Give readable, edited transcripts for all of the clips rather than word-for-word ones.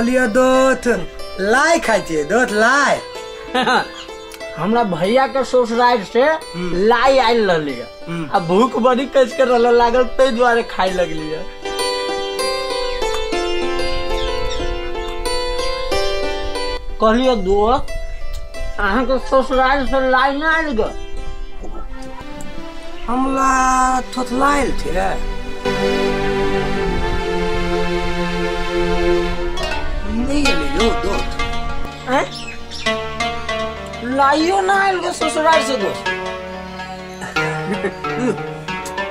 कहलियै दोस्त लाइ खाइ छियै दोस्त लाइ। हमरा भैया के ससुराल से लाई आयल रहली है आ भूख बड़ी कस के रहले लागल, ताहि दुआरे खाए लगली है। कहलिए दोस्त अहाँके ससुराल से लाई नहि आयल गे? हमला थोथलायल छै नहि एलै यौ दोस्त। आँय? लाइयो ना आयल गे ससुराल से दोस्त?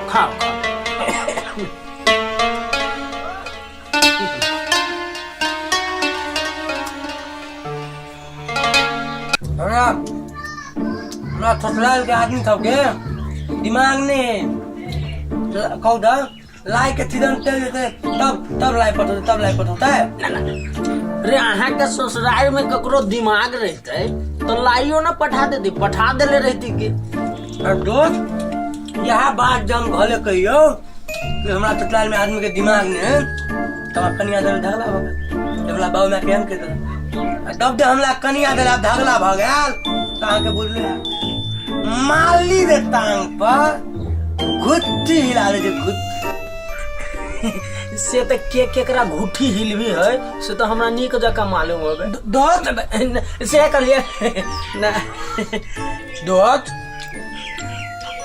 खाओ खाओ। हमरा हमरा ससुराल के आदमी सबके दिमाग नहीं है। कहू तऽ लाई के सीजन चलि जेतै तब तब लाई पठौतै, तब लाई पठौतै। रे अहाँके ससुराल में ककरो दिमाग रहते तो लाइयो ना पठा देती, पठा देले रहती की। और दोस्त यह बात जब हम घरे कहियो कि हमरा ससुराल में आदमी के दिमाग नहीं है, तब हमरा कनिया देल झगड़ा भऽ गेल। हमरा बाबू माय केहन कहि देलक, आ तब जे हमरा कनिया देला झगड़ा भऽ गेल तऽ अहाँके बुझले माली दे टांग पर घुट्टी हिला दै छै घुट्टी। से तऽ के केकरा घुट्ठी हिलबी है से तऽ हमरा नीक जकाँ मालूम होबे। दोस्त से कहलिए ना। दोस्त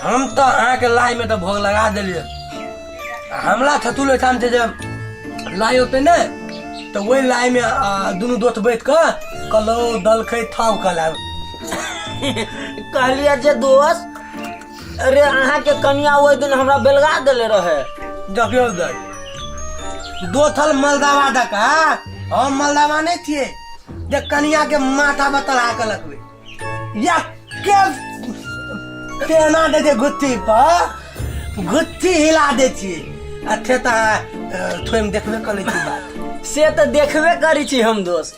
हम तऽ अहाँके लाई में तऽ भोग लगा देलियै। हमरा थतुल ओहिठाम छै जे लाई होतै ने तऽ ओहि लाई में दुनू दोस्त बैठ कऽ कलौ दलखै थाव कऽ लायब। कहलिए जे दोस्त अरे अहाँके कनिया ओहि दिन हमरा बेलगा देले रहे। देखियौ दई दोथल मलदावा दका, हम मलदावा नहीं छियै जे कनिया के माथा पर तला के लगबै या के तेना दे छै गुत्थी पर गुत्थी हिला दै छियै। अच्छे तऽ अहाँ थोड़े देखबे करै छी बात। से तऽ देखबे करै छी हम दोस्त।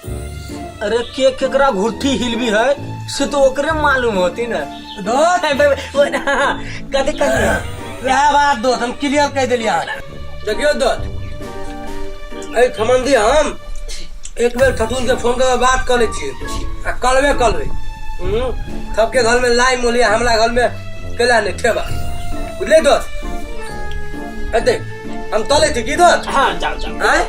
अरे के केकरा घुट्ठी हिलबी है से तो ओकरे मालूम होती ना दोस्त। कथी कथी वएह बात दोस्त हम क्लियर कहि देलियै अहाँके। देखियौ दोस्त एहि सम्बन्धी हम एक बेर खतून के फोन करके बात कर लै छियै आ करबे करबै। सबके घर में लाई मोली, हमरा घर में केला नहीं ठेबा, बुझले दोस्त? एते हम चलै छी की दोस्त? हाँ जाओ जाओ। आँय?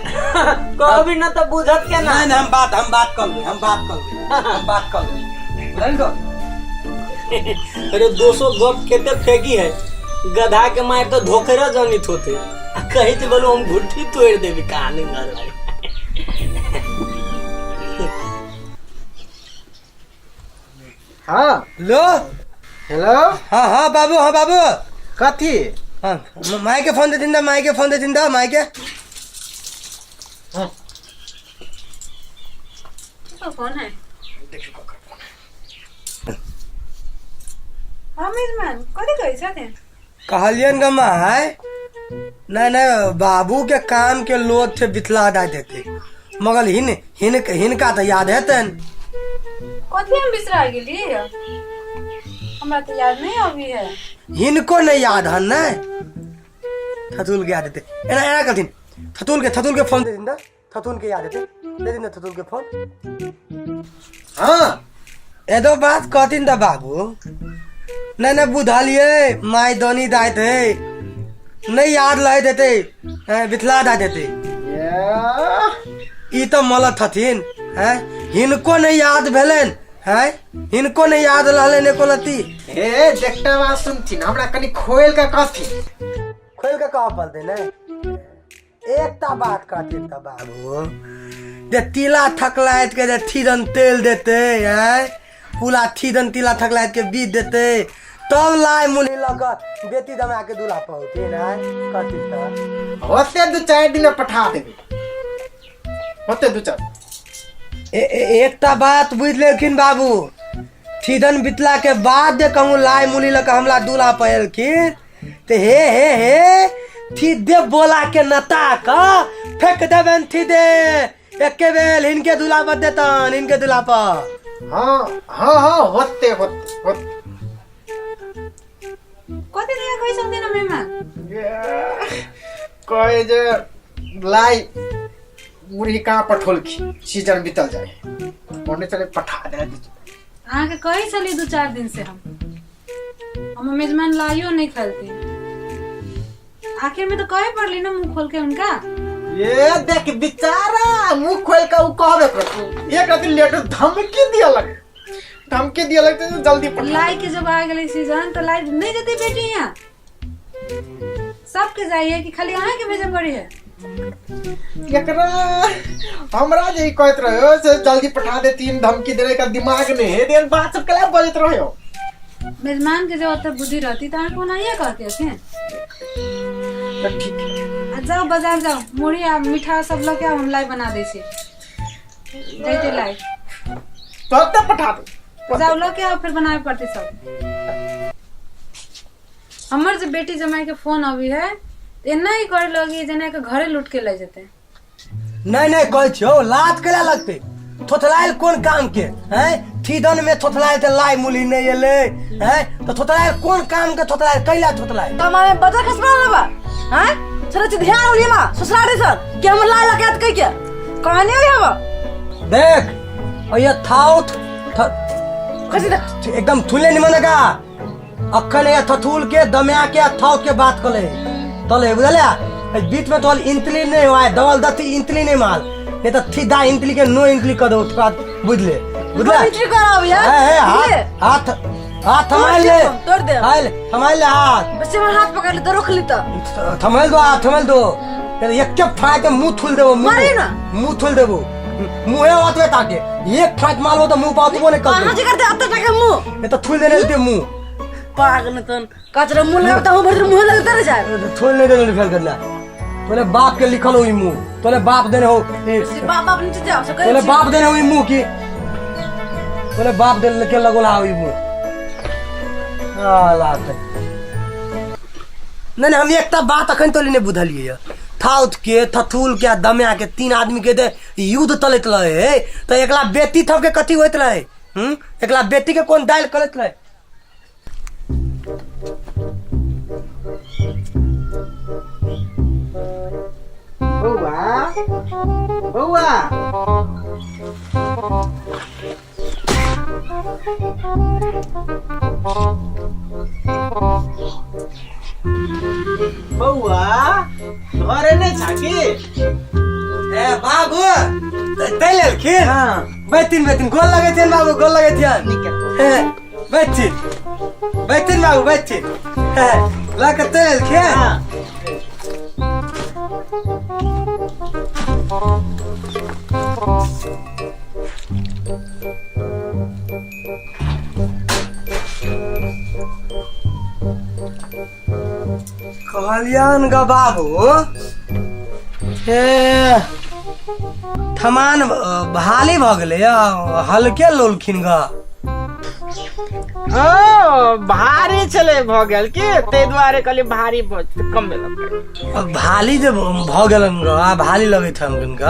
कहबी ना तो बुझत के ना। नहीं, नहीं, हम बात कर लेबै, हम बात कर लेबै, हम बात कर लेबै, बुझल दोस्त? अरे दोसो गप केते फेंकी है, गधा के मार तो धोखेरा जनित होते आ कही तो बोलो हम घुट्ठी तोड़ देबी कहानी घर वाले। हाँ लो। हेलो। हाँ हाँ बाबू, हाँ बाबू। कथी? हाँ माई के फोन दे दिन दा, माई के फोन दे दिन दा, माई के। हाँ। किसका फोन है? देखियो ककर फोन है। हाँ मेजबान, कथी कहै छथिन? कहलियन ग माय, नहीं नहीं बाबू के काम के लोड थे बितला दा देते, मगर हिन हिन हिनका तो याद है तन। कथी हम बिसरा गेली? हमरा तो याद नहीं अभी है। हिनको नहीं याद है ने? थतुल के याद देते, एना एना करथिन, थतुल के फोन दे दिन दा, थतुल के याद देते, दे दिन थतुल के फोन। हाँ एदो बात कहथिन दा बाबू, नहीं नहीं बुझलिए माय दोनी दाइत है, नहीं याद लहे देते, हैं बिथला दा देते। ई तो मलत हथिन, हैं हिनको नहीं याद भेलन, हैं हिनको नहीं याद रहलन एको लत्ती। हे देखता बात सुनथिन, हमरा कनी खोल के कहथिन। खोल के कह पड़ते ने? एकटा बात कहथिन त बाबू, जे तिला थकलाइत के जे थीरन तेल देते, हैं पूरा थीरन तिला थकलाइत के बीत देते, तब लाइ मुली लऽ कऽ बेटी दमा के दूल्हा पहुँचथिन, हैं कहथिन त। होते दू चारि दिन में पठा देबै, होते दू चारि। एकटा बात बुझि लेलखिन बाबू, थीरन बितला के बाद जे कहूँ लाइ मुली लऽ कऽ हमरा दूल्हा पएलखिन ते हे हे हे थीदे बोला के नता क फेंक देबन थीदे, एके बेल हिनके दूल्हा पर देतन, हिनके दूल्हा पर। हाँ हाँ हाँ होते होते होते। कथी दिया कहि सकते ना मेहमान? कहे जे लाई मुरही कहाँ पठौलखिन, सीजन बीतल जाए मोने चले पठा दे। अहाँके कहै छली 2-4 दिन से हम मेजमान लाइयो नहीं खेलती, आखिर में तो कहे पड़ली ना मुंह खोल के उनका। ये देख बेचारा मुंह खोल के उ कहबे करतू, एक रात लेट धमकी दिया लगे, धमकी दिया लगे तो जल्दी पठा। लाई के जब आ गेलै सीजन तो लाई नहीं जते बेटी, यहाँ सबके जाइए कि खाली अहाँ के भेजे पड़ी है? एकरा हमरा जे ई कहत रहो से जल्दी पठा दे, तीन धमकी देने का दिमाग नहीं है, देन बात सब कला बजत रहो। मेजमान के जब ओते बुद्धि रहती तो अहाँ को ओनाहिए कहते हथिन। तो ठीक है। आ जाओ बाजार जाओ, मुढ़ी आ मिठा सब लऽ के आउ, हम लाई बना दै छी। जैते लाई। तुरंत पठा दे। जाओ लऽ के आउ, फिर बनावे पड़तै सब। हमर जे बेटी जमाई के फोन अबी है तऽ एना ही करे लगी जेना के घरे लूट के ले जेतै। नहीं नहीं कहै छियौ, लात केला लगतै? थोथलायल कोन काम के हैं? थीदन में थोथलायल तऽ लाई मुली नहीं एलै हैं, तऽ थोथलायल कोन काम के? थोथलायल कैला थोथलायल? तो हमारे बदल खस बना लेबा हैं चलो ची ध्यान हो मा ससुराल रे सर के हम लाल लगा कह के कहानी हो हवा। देख अया थाउथ खसी देख एकदम थुले निमन का अखन या थथुल के दम्या के थाउथ के बात कले तले बुझलिया। बीच में तोहल इंतली नहीं हुआ है, दवल दत्ती इंतली नहीं माल, नहीं तो थीदा इंतली के नो इंतली कर दो बुझले? बुझले? एंट्री कराओ यार। ए, ए, हाथ हाथ हाथ थमाइल ले, तोड़ दे। हाल थमाइल ले हाथ। बस हमर हाथ पकड़ ले तो रोक ली तो। थमाइल दो हाथ, थमाइल दो। एक के फाड़ के मुंह थुल देबो, मुंह मारी ना। मुंह थुल देबो, मुंहे ओतबे ताके एक फाट मारबो तो मुंह पातबो नहीं कहां करते। जे करते अत्ते टाके मुंह। नहीं तो थुल देने दे मुंह। पागल तन कचरा मुंह लगता हूं भर मुंह लगता रह जाए। थुल नहीं देने फेल करला तोले बाप के लिखल हो ई मुंह, तोले बाप देने हो बाप बाप नीचे जाओ से तोले बाप देने हो ई मुंह की, तोले बाप दे के लगोला हो ई मुंह। लात नहीं नहीं हम एकटा बात अखन तोले नहीं बुझलिए, थाउत के थथुल के दम्या के तीन आदमी के दे युद्ध तलैत रहे तो एकला बेटी थप के कथी होइत रहे? एकला बेटी के कोन दालि करैत रहे? बौआ बौआ बौआ घरे नहीं छा की? ए बाबू तै लेलखिन? हाँ। बैठिन बैठिन, गोल लगै छियन बाबू, गोल लगै छियन। बैठिन बैठिन बाबू बैठिन, लऽ के तै लेलखिन? हाँ। कहलियन ग बाबू हे थमान भाली भऽ गेलै, हल्के लोलखिन ग। ओ भारी छलै भऽ गेल की, ताहि दुआरे कहलियै भारी भऽ जेतै, कम भेल। भाली जे भऽ गेलन ग आ भाली लगैत हन ग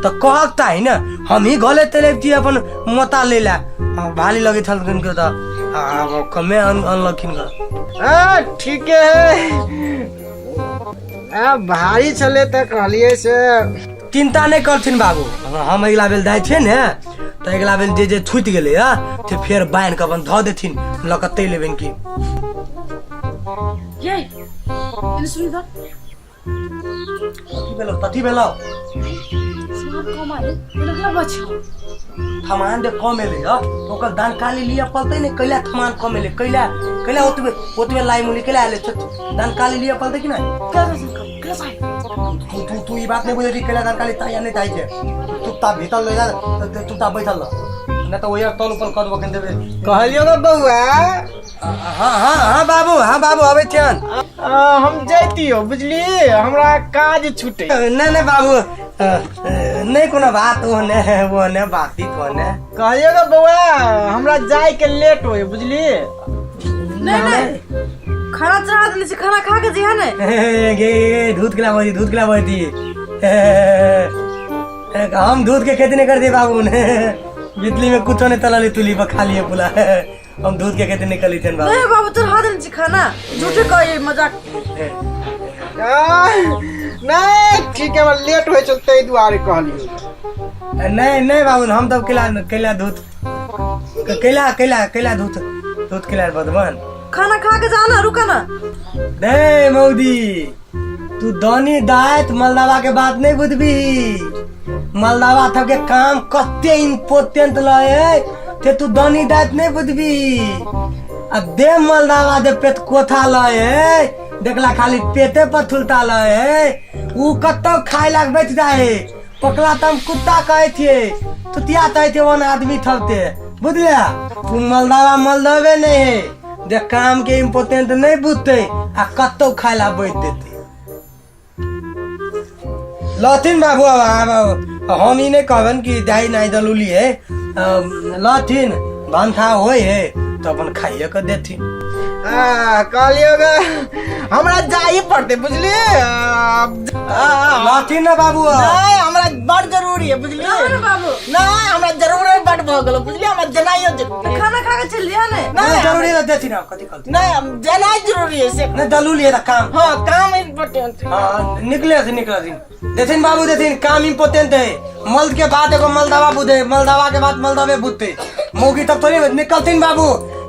तऽ कहक तऽ है ने, हम ही घले तेले अपन मोता ले ला। भाली लगैत हन ग तऽ कमे अनलखिन ग। हाँ ठीके है, आ भारी छलै तऽ कहलियै से। चिंता नहीं करथिन बाबू, हम अगिला बेल जाइ छियै ने तऽ अगिला बेल जे जे छूटि गेलै हँ से फेर बान्हि कऽ अपन धऽ देथिन, लऽ कऽ तै लेबनि की। ये एने सुनी तो। कथी भेलौ, कथी भेलौ? सामान कम आले लगला बच्चा। थमान जे कम एलै हँ ओकर दान काली लिअ पड़तै ने, कैला थमान कम एलै? कैला कैला ओतबे ओतबे लाई मुली कैला एलै? दान काली लिअ पड़तै कि नहि? कैसा तू तू तू ई बात नहीं बुझै छी, कैला दान काली ताई नहि ताई छै। तू ता भीतर ले जा, तू ता बैठल रह, नहि तऽ ओहि तल ऊपर कऽ देबो कनि देबे। कहलियौ गे बौआ। हाँ हाँ हाँ बाबू, हाँ बाबू अबै छियन। हम जैतियौ बुझली, हमरा काज छूटे। नहीं नहीं बाबू, नहीं कोनो बात, ओहने ओहने बातचीत ओहने। कहलियौ गे बौआ हमरा जाय के लेट होय बुझली। नहीं नहीं खाना चढ़ा देने छी, खाना खा के जइहा ने। गे दूध के लाबै, दूध के लाबै दी। हम दूध के खेती नहीं करते बाबू ने, बिजली में कुछो नहीं तलली तुली पर खा लिए पुला, हम दूध के खेती नहीं कर लीथिन बाबू। नहीं बाबू चढ़ा देने छी खाना, झूठे कहे मजाक। नहीं ठीक है, हमरा लेट होइ छल ताहि दुआरे कहलियौ। नहीं नहीं बाबू, हम तब कैला कैला धूत कैला कैला कैला धूत धूत कैला बदमान। खाना खा के जाना, रुका ना। नहीं मौदी, तू दनी दायत मलदावा के बात नहीं बुझबी। मलदावा थब के काम कते इम्पोर्टेंट लहे ते तू दनी दायत नहीं बुझबी। आ दे मलदावा दे पेट कोथा लहे, देखला खाली पेटे पर थुलता लहे। ऊ कतौ खाए लाग बैठ जाए, पकड़ा तम कुत्ता कहे थे तुतिया तहे थे वन आदमी थबते, बुझलिया? ऊ मलदावा मलदावे नहीं है, जे काम के इम्पोर्टेंट नहीं बुझते आ कतौ खाए ला बैठ देते। लथिन बाबू, अब अब हम ई नहीं कहबन कि दाई नहीं दलुली है, लथिन भनसा होय है तो अपन खाइए के देथिन। कहलियो गे, हमरा जाही पड़ते बुझलिए। लथिन ना बाबू। नहीं, हमरा बड़ जरूरी है बुझलिए। ना बाबू। नहीं, हमरा जरूरी बड़ भऽ गेल बुझलिए, हमरा जनाइयो जरूरी है। खाना खा के चल लिया ने। नहीं, जरूरी है देथिन, अब कथी कहथिन? नहीं, हम जनाइ जरूरी है से। नहीं दलुली है काम। हाँ, काम इम्पोर्टेंट है। हाँ, निकले से निकले देथिन बाबू, देथिन काम इम्पोर्टेंट है। मल्द के बाद एगो मलदावा बुझे, मलदावा के बाद मलदावे बुझते मौगी तब थोड़ी निकलथिन बाबू,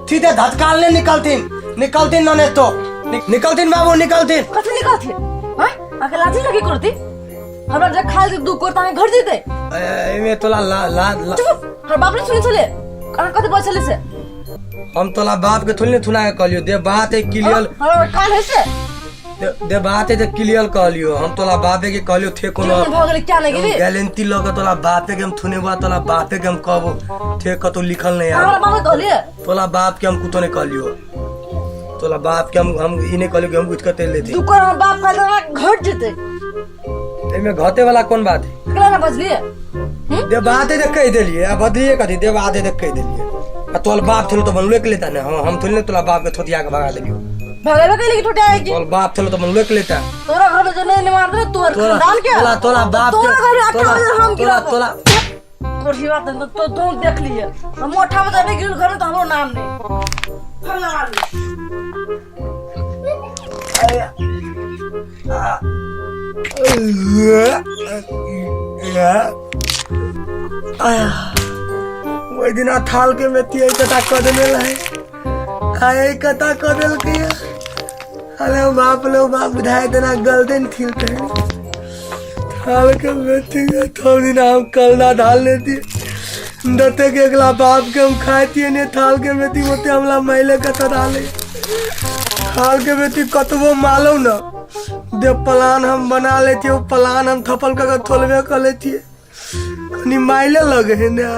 सीधे धतकाल ने निकलथिन, निकलथिन नने तो निकलथिन बाबू, निकलथिन। कथी निकलथिन? हाँ, आके लाठी लगी करती हमरा जे खाल दे दू कोर ताके घर जीते। एमे तोला ला ला ला। चुप, हमर बाप ने सुनी छले अहाँ कथी बजै छले से? हम तोला बाप के थोड़ी ने थुना के कहलियो, दे बात है क्लियर। हमरा कान है से। दे बात है जे क्लियर कहलियो, हम तोला बापे के कहलियो थे कोनो जीवन भऽ गेलै क्या नहि गेली? गारंटी लऽ के तोला बापे के हम थुनेबा, तोला बापे के हम कहबो थे कतौ लिखल नहीं हमरा आब। बाप के कहलिए? तोला बाप के हम कुतो नहीं कहलियो, तोला बाप के हम ई नहीं कहलियो कि हम उठ के तेल लेती। दू कोर हमर बाप खाइ हमरा घट जेतै। एमे घटे वाला कोन बात है? केकरा ना बजलिए? दे बात है जे कहि देलिए, आ बदलिए कथी? दे बात है जे कहि देलिए। आ तोल बाप थोलो तो बनलो के लेता ने, हम थोड़ी ने तोला बाप के थोतिया के भगा देलियो। भगेबे कैले कि ठोटिया की? तोल बाप थोलो तो बनलो के लेता। तोरा घर में जो नहीं मार दे तोर तोरा खानदान के? तोला तोला बाप के तोरा घर में तोला 8 बजे हम तोला गिरब। तोला कोठी बात नहीं, तो तू देख लिए हम 8 बजे नहीं गिरल घर में तो हमरो नाम नहीं। फरला आदमी। ओहि दिना थाल के मेथी एहि कता कऽ देने रहै, आ एहि कता कऽ देलकै। अरे बाप लो बाप, बुझाय देना गलदन खिलते थाल के मेथी के थोड़ी दिन हम कलना डाल लेती दते के अगला बाप के हम खाती ने थाल के मेथी होते हमला मैले कता डाले। थाल के मेथी कतबो मालो न दे प्लान हम बना लेती, वो प्लान हम थपल कर थोलबे कर लेती, कनी माइले लगे है ना।